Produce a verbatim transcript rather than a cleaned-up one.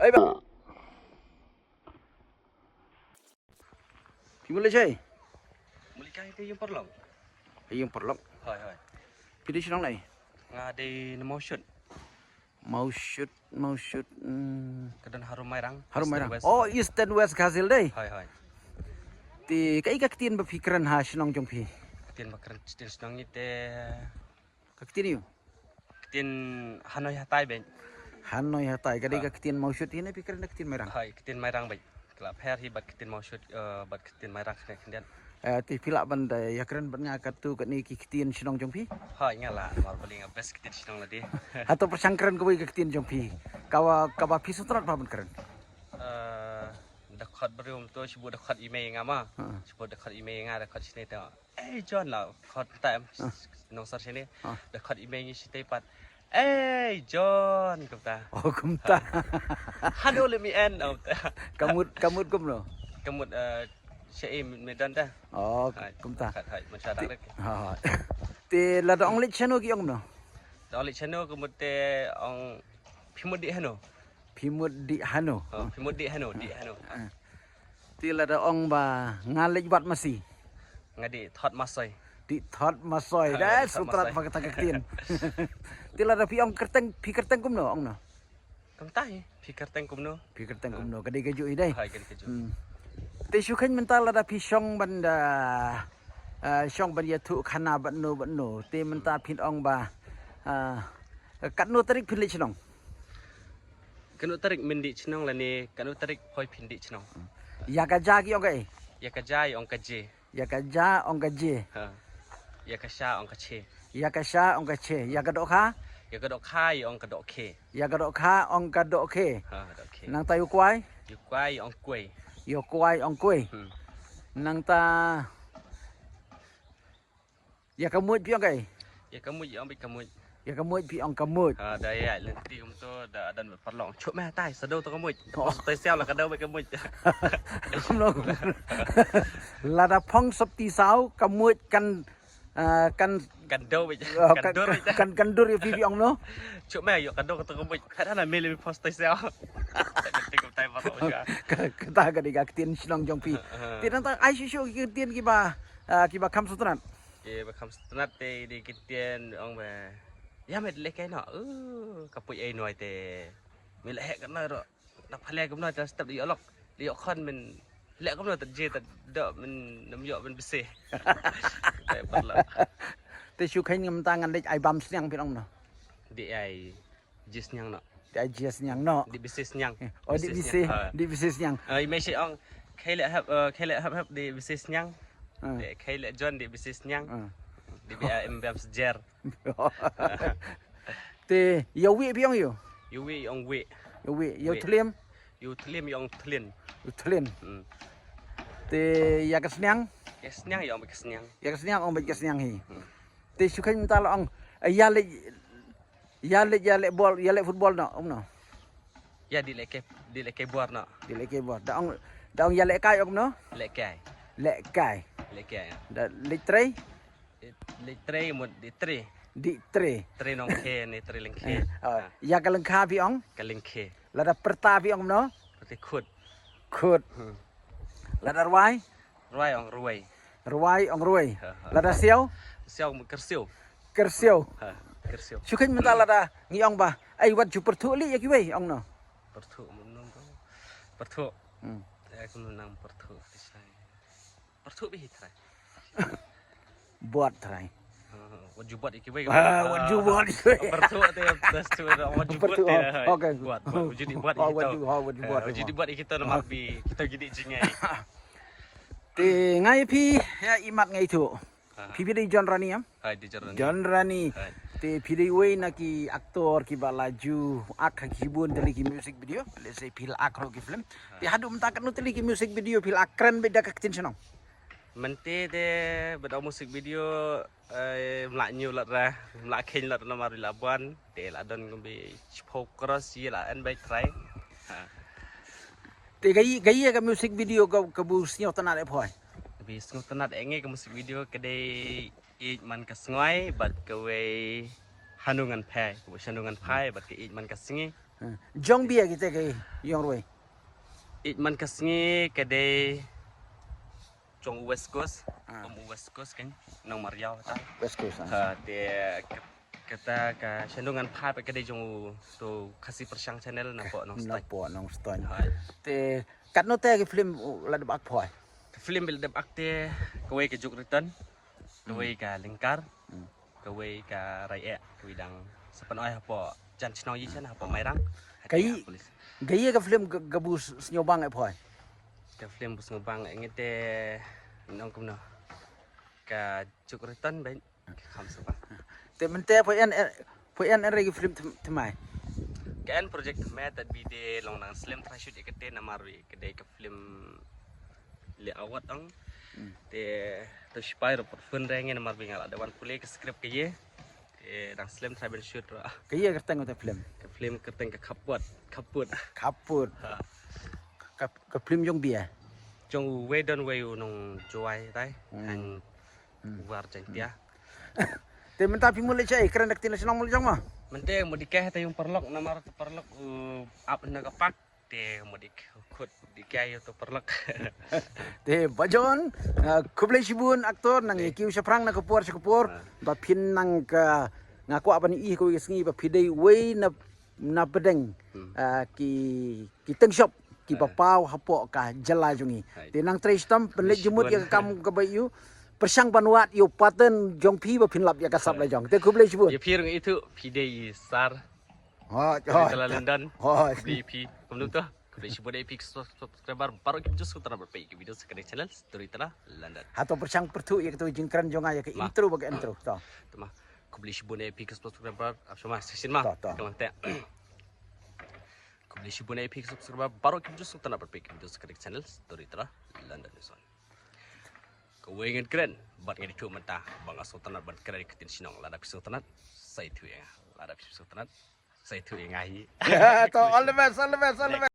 Ai ba. Phi mut leit shai? Mut leit kai te ïing paralok. Ïing paralok. Hoi, hoi. Phi dei shnong nai? Nga dei na Mawshut. Mawshut, Mawshut. Hmm. Ka don harum Mairang. Harum Mairang. East and West. Oh, East and West Khasi Hills dei. Hoi, hoi. Te kaei ka ktien ba phi kren ha shnong jong phi? Ktien ba kren ktien shnong ngi te. Ka ktien ïu? Ktien hanoi hatai beit. Hanoi hatai, ka dei ka ktien Mawshut hi ne phi kren da ktien Mairang? Hoi, ktien Mairang beit. Ka la pher hi bad ktien Mawshut, eh, bad ktien Mairang khyndiat khyndiat. Eh, te phi lah ban da ïa kren bad nga katto katne ki ktien shnong jong phi? Hoi, nga lah, mar bali nga best ktien shnong lade. Hato pyrshang kren kawei ka ktien jong phi. Kawa, kaba phi sngewtynnat ban kren. Eh, da khot briew to, shibun da khot i mei nga ma. Shibun da khot i mei nga, da khot shane to. Ei John la khot ta em. Nong sar shane. Da khot i mei ngi shite pat. Ei John kumta. Oh, kumta. Hano le mi en. Ka mut, ka mut kumno? Ka mut, eh, sha e me don ta. Oh, kumta. Hai, hai, man sha dak. Te lada ong leit shano ki ong no? Da ong leit shano ka mut te ong phi mut dih hano. Phi mut dih hano. Oh, phi mut dih hano, dih hano. Te lada ong ba nga leit wad masi. Nga dih thot masoi. Dih thot masoi. Dei sngewtynnat ba kata ka ktien. Te lada phi ong kyrteng, phi kyrteng kumno ong no? Kumta hi, phi kyrteng kumno? Phi kyrteng kumno? Ka dei kajuh hi dei. Hai, ka dei kajuh. Te shu kheiñ mynta lada phi shong ban da, eh, shong ban ïathuh khana bad no bad no. Te mynta phin ong ba, eh, katno tarik phin leit shnong? Katno tarik men dih shnong lane katno tarik hoi phin dih shnong? Ïa ka ja ki ong kaei? Ïa ka ja i ong ka je. Ïa ka ja ong ka je. Ha. Ïa ka sha ong ka che. Ïa ka sha ong ka che. Ïa ka dohkha? Ïa ka dohkha i ong ka dohkhe. Ïa ka dohkha ong ka dohkhe. Ha, dohkhe. Nangta ïa u kwai? Ïa u kwai i ong kwei. Ïa u kwai ong kwei. Nangta Ïa ka muid phi ong kaei? Ïa ka muid i ong beit ka muid. Ïa ka muid phi ong ka muid. Ha, da ïa lynti kumto da don beit paralok. Chuh me tai sa do to ka muid. Os tai siaw la ka do beit ka muid. Lada phong sop ti saw ka muid kan, eh, kan, kan do beit. Kan dur beit. Kan, kan dur ïa phi phi ong no. Chuh me ïa ka do to ka muid. Kata na me le phong sop tai siaw. Lynti kumtai paralok. Kata ka dei ka ktien shnong jong phi. Te nangta ai shisha ki ktien kiba, eh, kiba kham sngewtynnat. Ki ba kham sngewtynnat te dei ki ktien ong ba. Ïa me leh kai noh. Uh, ka pui ei noi te. Me leh heh ka noi ro. Na pha leh kumno te step dei ïoh lok. Dei ïoh khon men leh kumno te je te doh men nam ïoh men bese. Te paralok. Te shu kheiñ ngam ta ngan leh ai bam sniang phi ong no. Dei ai Jisniang noh. Dei ai jisniang noh. Dei bisi sniang. Oh, dei bisi, dei bisi sniang. Ah, i mei shi ong. Khei leh hap, eh, khei leh hap hap dei bisi sniang. Dei khei leh John dei bisi sniang. Dei bi, eh, em bam sejer. Te ïa wi phi ong ïa u? Ïa wi ong wi. Ïa wi, ïa u thlim. Ïa u thlim ïa ong thlin. U thlin. Te ïa ka sniang? Ïa sniang ïa ong bi ka sniang. Ïa ka sniang ong bi ka sniang hi. Te shu kheiñ mynta la ong. Eh, ïa leh Ïa leh, ïa leh bol, ïa leh football noh, ong noh. Ïa dei leh kai, dei leh kai bor noh. Dei leh kai bor. Da ong, da ong ïa leh kai ong noh. Leh kai. Leh kai. Leh kai. Da leh trei. Leh trei mut dei trei. Dei trei. Trei nongkhe ne trei lyngkhe. Ïa ka lyngkha phi ong? Ka lyngkhe. Lada pyrta phi ong noh. Pyrta khut. Khut. Lada rwai. Rwai ong rwai. Rwai ong rwai. Lada siaw? Siaw mut kyrsiaw. Kyrsiaw. Ha, kyrsiaw. Shu kheiñ mynta lada ngi ong ba. Ai wat ju pyrthuh leh ïa kiwei ong noh. Pyrthuh mut nong. Pyrthuh. Hmm. Ai kum nang pyrthuh. Pyrthuh beit hi trai. Bot trai. Wat ju bot ïa kiwei. Wat ju bot ïa kiwei. Pyrthuh te, wat ju bot te. Okay. Bot, bot. Wat ju bot ïa kita. Wat ju bot ïa kita namar bi kita ju dei jingai. Te nga ïa phi ïa i mat nga ithuh. Phi phi dei John Rani em? Hai, dei John Rani. John Rani. Te phi dei uwei na ki actor kiba la ju act ha ki bun tylli ki music video. Let's say phi la act ruh ki film. Te haduh mynta katno tylli ki music video phi la act kren beit da ka ktien shnong? Mynta te bad music video, eh, mla ñiew lat ra, mla kheiñ lat namar la wan, te la don kumbi chipho cross ïa la en bai trai. Ha. Te kaei, kaei ka music video ka, ka bu sngewtynnat eh phoi. Ka bu sngewtynnat eh ngi ka music video ka dei Ïeit Man Ka Sngi bad kawei Hanu Ngan Phai, kawei Hanu Ngan Phai bad ka Ïeit Man Ka Sngi. Jong bia kita ke jong roi. It man ka sngi ka dei jong West Coast. Ah. Um West Coast kan nang Mariau ta. West Coast. Ah. Ha te kata ka shandungan pha ka dei jong to Khasi Persiang channel na po nong stai. Po nong stai. Hai. Te katno te ki film la dep ak phoi. Film bil dep ak te kawei ka juk return. Kawei ka lingkar. Kawei ka rai eh kawei dang sapan oi hapo jan chnong yi chen hapo Mairang. Ka yi ka film ka bu sñiaw bang eh phoi. Ka film bu sñiaw bang eh ngite nong kumno ka juk return ben ka kham sapa. Te mente phoi en phoi en re ki film tmai. Ka en project tmai tad bi de long nang slem tra shoot ikate namar wi ka dei ka film le awat ang. Te to sipai ro por fun reng namar bi nga la da wan pule ka script ka ye. Te dang slem try ben shoot ro. Ka ye ka teng ka film. Ka film ka teng ka kaput kaput. Kaput. Ka film jong bia. Jong wei don wei u nong juai tai. Hang war jeng tia. Te mynta phi mut leit shai kren dak tina shnong mul jong ma. Mynte mut dikeh te yung parlok namar te parlok u ap na ka pak te mut dik khut dikeh yo to parlok. Te bajon khublei shibun aktor nang ye kiu shaprang na ka por sha ka por ba phin nang ka nga kwah ban ih ko sngi ba phi dei wei na na bedeng ki ki teng shop ki ba paw hapoh ka jylla jong ngi. Te nang trei stam pynleit jumut ïa ka kam ka ba ïu pyrshang ban wad ïa u pattern jong phi ba phin lap ïa ka sap la jong. Te khublei shibun. Ïa phi rung itu phi dei sar. Ha ha. London. Ha phi phi kumno to. Khublei shibun dei phi subscriber baroh kim just ku tara berpei ki video sa ka channel Story Tala London. Ha to pyrshang pyrthu ïa ka to jingkren jong nga ïa ka intro ba ka intro to. Tama. Khublei shibun dei phi subscriber ap shoma session ma. To to. Kalang te. Khublei shibun ïa phi subscriber baroh kim just tana berpik kim just klik channel Story Tala London Nation. Kawei ngan kren bad ngan itu mynta ba nga sngewtynnat ban kren ka tin shnong lada phi sngewtynnat sa itu ïa nga lada phi sngewtynnat sa itu ïa nga hi. To all the best all the best all the best.